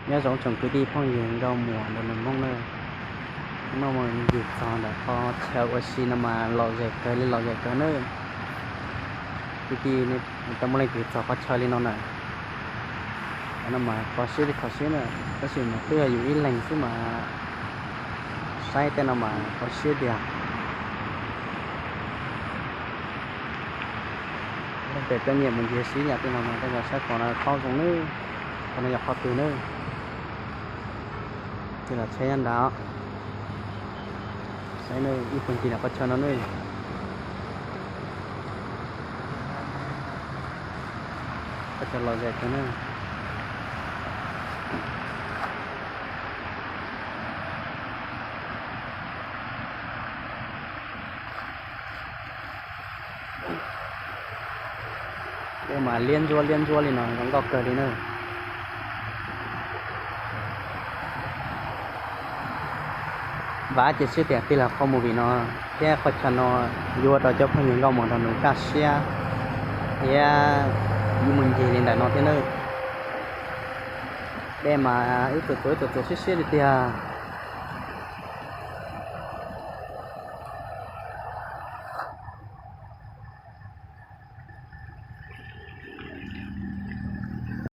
Nyob zoo tsoom kwv tij phooj ywg nkauj muam nrog nus Hmoob na, hnub no mus yug txog ntawm qhov chaw ua si no mas lom zem kawg li lom zem kawg nawb. Kwv tij, tau muaj leej twg txog qhov chaw li no na? Qhov no mas kho siab li kho siab na, tab sis mas twb yog yus ib leeg xwb mas saib tej no mas kho siab tiag. Leej twg cov nyiam mus ncig sib yam tej no mas koj saib qhov no thaub zoo nawb, qhov no yog qhov twg nawb. Tig los tsheb nyob nrad, saib nawb, ib puag ncig ntawm qhov chaw no nawb. Qhov chaw lom zem kawg nawb. Dej mas liab ntsuab liab ntsuab li no zoo nkauj kawg li na. Vam thiab cia siab tias tij laug qhov movie no thiab qhov chaw no yuav ua rau cov phooj ywg nkauj muam nrog nus kaj siab thiab yuav mus ncig li ntawm no thiab nawb. Dej mas ib txwm txuas ib txwm txuas siab siab li tiag.